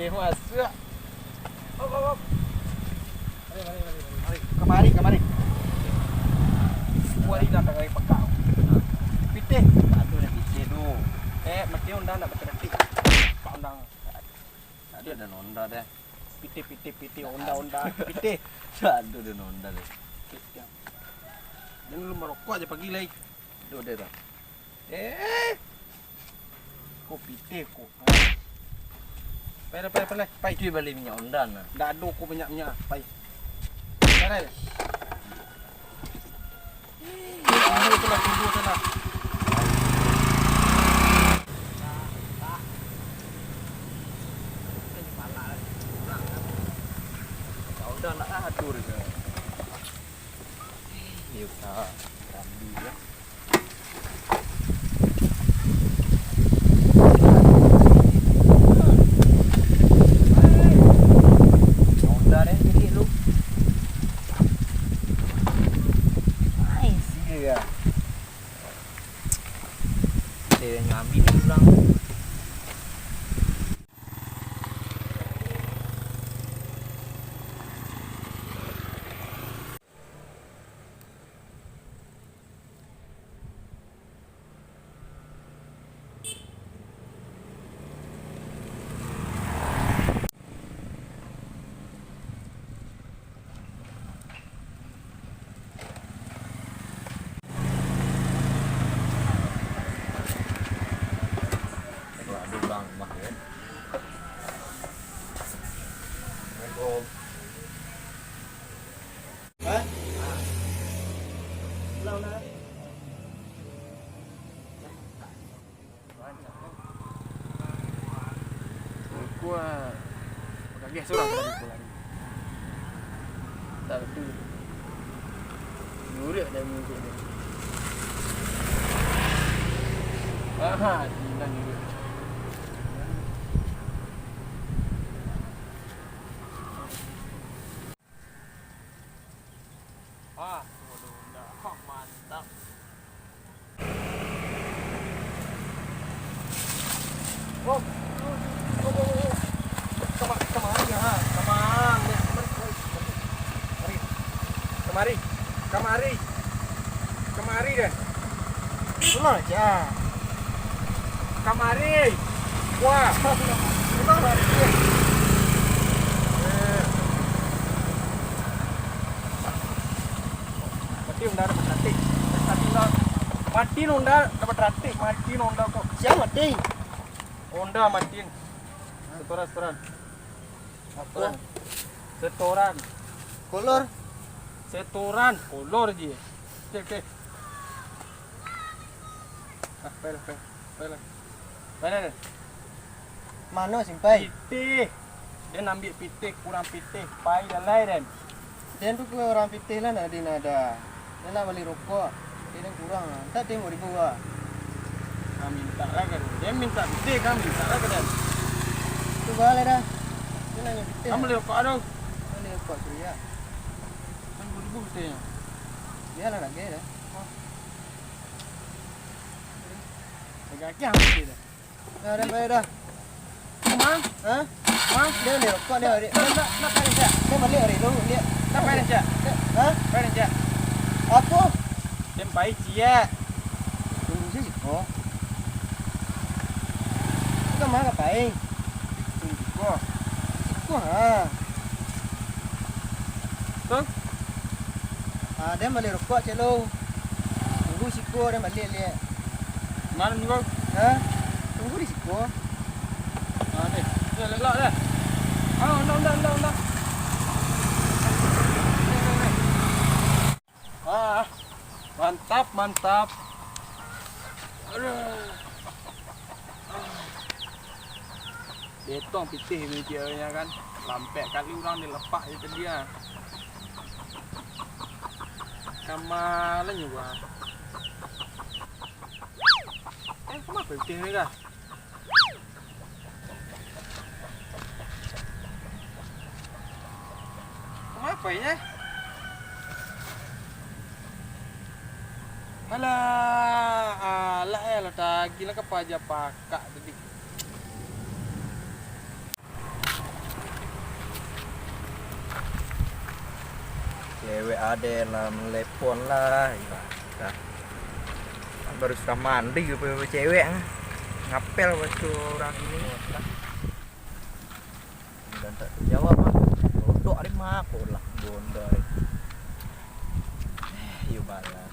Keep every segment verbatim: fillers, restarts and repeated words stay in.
Eh, masuak. Hop, hop, hop. Mari, mari, mari, mari. Kamari, kamari. Kuari datang dari pekak. Pitih. Aduh, dah pitih tu. Eh, mati onda nak berkeretik. Pak ondang. Tadi ada onda deh. Pitih, pitih, pitih, onda, onda, pitih. Aduh, ada onda deh. Pitih. Jangan lu merokok aja pagi lai. Aduh, deh dah. Eh. Kok pitih kok. Pai lah, pai lah, pai lah. Pai. Cuy bali minyak onda nah. Ndak ado ko minyak-minyak, pai. Pai lah. Ih, kamu tu lah tunggu sana. Onda nak atur je. Iyo, ah, rambi ya. Honda deh, jadi lu. Nice, iya. Dia nyambi ni orang. Aduh, urang rumah dia. Assalamualaikum. Hah? Pulang dah. Aku, ah, bagageh surang tadi pulang. Tak betul. Nyurik dah minggu ni. Aha, Cina nyurik. Ah, waduh, ndak. Ah, mantap. Oh, oh, oh, oh, oh. Kama-, kamari, ha, kamari, kamari, kamari, kamari, kamari, kamari deh. Pulang aja. Kamari. Wah. Pulang lagi. Eh. Mati onda dah bataratik. Tadi lah. Mati onda dah bataratik. Mati onda kok. Siapa mati? Onda mati. Setoran, setoran. Apa? Setoran. Kolor? Setoran. Kolor je. Cek, cek. Ah, pai lah, pai. Pai lah. Pai lah, Den. Mano, Simpai? Pitih. Den ambiak pitih, kurang pitih. Pai dah lai, Den. Den tu kurang pitih lah, nak, Den ada. Den nak bali rokok. Pitih Den kurang lah. Mintak Den duo ribu lah. Ah, mintak lah ka Den. Den mintak pitih, kan mintak lah ka Den. Tu bali dah. Den nanya pitih. Kan bali rokok tu. Bali rokok tu, ya. Kan duo ribu pitihnyo. Bialah lagi dah. Lagi-lagi ampun dah. Dah, dah, bayar dah. Mang? Hah? Mang? Dia bali rokok, dia bali. Dah, dah, dah, pai, Cak. Dia bali hari tu, dia. Dah, pai, Cak. Hah? Pai, Cak. Apo? Den pai ciek. Tunggu siko. Kau ka ma ka pai? Tunggu siko. Siko, ha. Tu? Ah, den bali rokok ciek lo. Tunggu siko, den baliak liak. Mano tunggu? Ha? Tunggu di siko. Ah, ni. Ni, lelak deh. Ah, onda, onda, onda, onda. Ni, ni, ni. Ah, mantap, mantap. Aduh. Betong pitih meja nyo kan. Lampek kali urang dilepak je tadi ah. Kamalan nyo gua. Eh, kama pitih ni kah? Kama pai nyo? Alah, alah, alah, tagih lah ka paja pakak tadi. Cewek ade lah melepon lah. Ilah. Dah. Baru sudah mandi, cewek ngapel waktu orang ini. Udah tak terjawab lah. Dodok ari mako lah. Gondor. Eh, yo balas.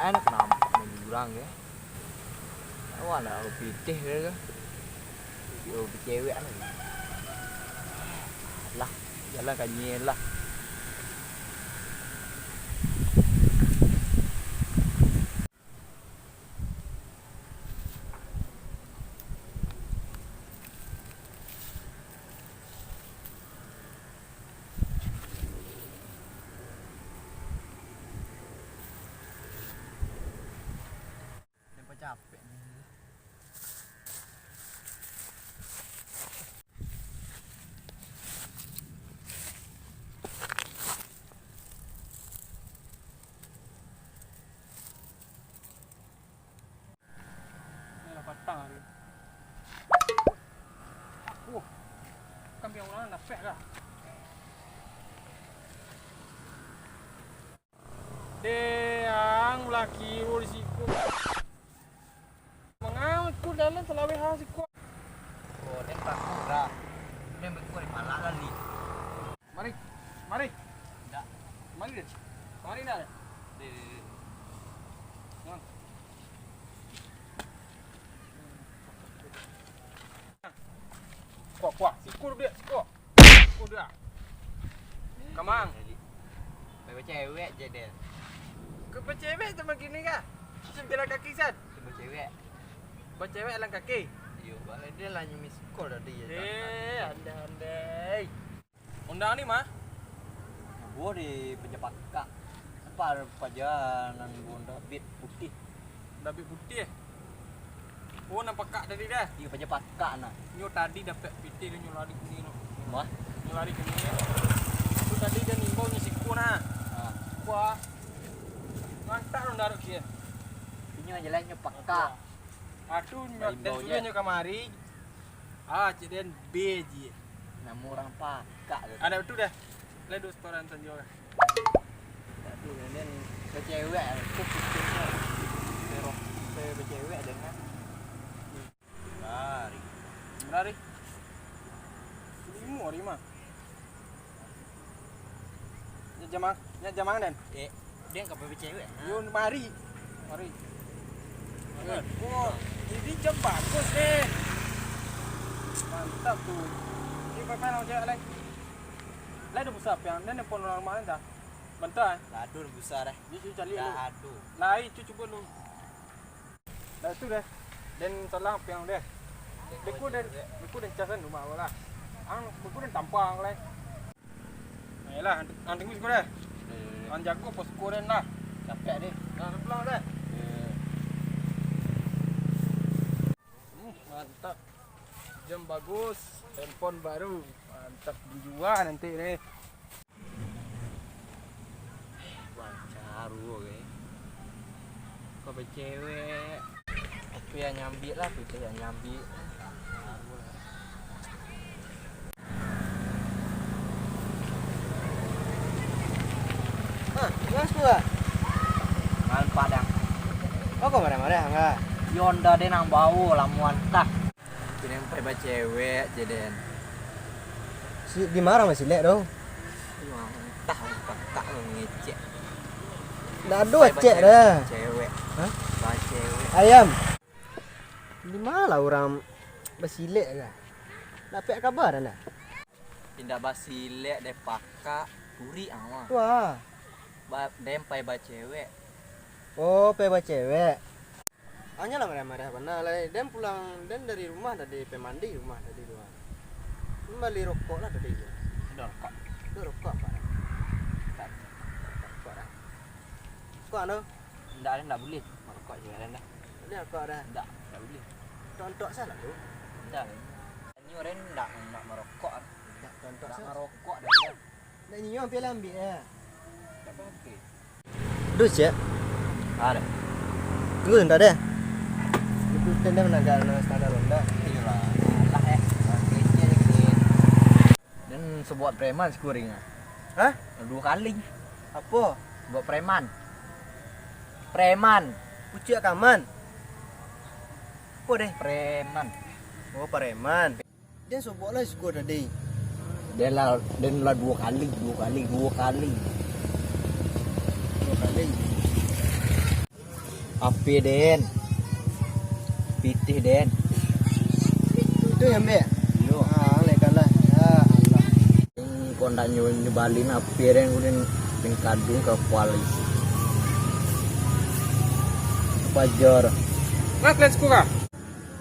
Anak nampak ni urang ke? Awak nak pitih ke? Yo, bacewek lah. Lah, jalan ka nyelah. Capek ni. Ni lah patang hari. Wah, kambiang urang dapek lah. Deh, ang ulah kiro di siko. Mangau tu dalam salaweh ha siko. Oh, den takut lah. Den beko di palak lali. Mari. Mari. Dak. Mari deh. Mari nak. Deh, deh, deh. Nah. Kuah, kuah. Siko duduak, siko. Siko duduak. Kamang. Pai bacewek je, Den. Kau bacewek sama gini kah? Macam jalan kaki, San. Bacewek. Bacewek jalan kaki? Iyo, balik dia lah nyumi siko tadi, ya, Eh, andai-andai. Honda ni mah? Buah di paja pakak. Nampak ada paja nan buah David putih. David putih, eh? Oh, nan pakak tadi dah? Iyo, paja pakak nah. Nyo tadi dapek pitih, nyo lari kini no. Mah? Nyo lari kini. Tu tadi dia nimbau nyo siko nah. Ha. Wah. Mantap dong daruk kie. Inyo jelasnyo pakak. Ah, tu nyo, Imbau dan je. Sudah nyo kamari. Ah, cik den B je. Namo urang pakak tu. Anak tu dah. Lai duo setoran sanjo lah. Tak tu, dan den bacewek, aku pikir kan. Terus, saya bacewek dengan. Hari. Hari. Limo hari mah. Nyak jamang, nyak jamang, den. Eh, den ka bacewek? Yo, mari. Mari. Mari. Oh, ini jam bagus, den. Mantap tu. Ini papan orang cewek lain. Lain dah busa piang, den pun normal dah. Mantap, eh? Dah ado busa dah. Ni cuci cari Dah dulu. Ado. Lain cuci cuba dulu. Dah tu deh. Den salah piang deh. Beku den, beku den casan rumah awak lah. Ang beku den tampang lah. Ayolah, ang tunggu siko deh. Ang jago posko den lah. Capek deh. Nah, pulang deh. Hmm, mantap. Jam bagus, handphone baru. Mantap dijual nanti deh. Wah, caru oke. Kau bacewek. Apa yang nyambik lah, kita yang nyambik. Ah, mas tu lah. Malam Padang. Kau kok marah-marah, enggak? Yonda deh nang bawa lah muantah. Kini pai bacewek je den. Si, di ma masih lek tu? Entah, pakak mangecek. Ndak ado Pai cek bacewek, dah. Cewek. Hah? Bacewek. Ayam. Di ma lah urang basilek kah? Dapek kabar anda? Indak basilek deh pakak, turik ah mah. Wah. Ba, den pai bacewek. Oh, pai bacewek. Anyo lah marah-marah bana lai. Den pulang, den dari rumah tadi, pai mandi rumah tadi tu. Den bali rokok lah tadi tu. Ado rokok? Ado rokok, Pak. Tak. Rokok dah. Rokok ado? Ndak, ndak buliah. Rokok je dah. Buliah rokok dah? Ndak, ndak buliah. Tontok salah tu. Dah. Nyo den ndak, ndak marokok, ah. Ndak marokok dah. Ndak nyo, ampe lah ambiak, ya. Ndak pakai. Duh, cek. Ada. Tunggu sebentar deh. Itu tenda menagak dengan standar ronda. Iyolah. Alah, eh. Oke, oke, oke. Dan sebuah preman sekuring, ah. Hah? Dua kali. Apo? Buat preman. Preman. Kuciak kaman. Apo deh? Preman. Oh, preman. Den sobok lah siko tadi. Den lah, den lah dua kali, dua kali, dua kali. Dua kali. Api den. Pitih den. Itu yang ambiak? Iyo. Ah, alehkan lah. Ya Allah. Ini kau ndak nyo-, nyebalin api den, kau den, den kadung ka kuali. Pajar. Ngat, let's go kah?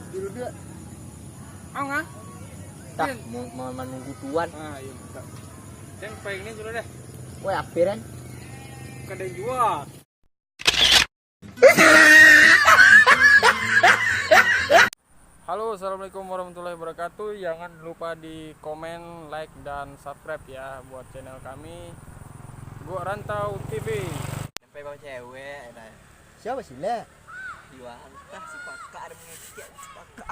Duduk. Ang ah? Tah, Din. Mau, mau menunggu tuan. Ah, iyo, mantap. Den, paling ni dulu deh. Woi, api den. Kadai jua. Halo, assalamualaikum warahmatullahi wabarakatuh. Jangan lupa di komen, like, dan subscribe ya buat channel kami, Gok Rantau T V. Sampai bawa cewek, dah. Siapa sih, Lek? Iwan, entah si pakak ada mengecek si pakak.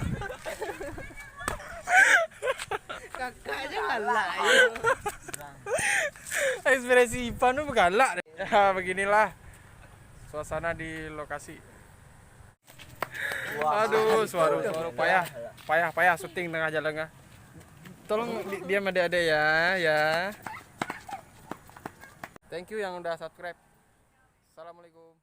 Kakaknya galak, ya. Ekspresi Ipan tu galak. Ya, beginilah suasana di lokasi. Aduh, suara, suara payah. Payah, payah syuting tengah jalan, ah. Tolong di-, diam adik-adik ya, ya. Thank you yang udah subscribe. Assalamualaikum.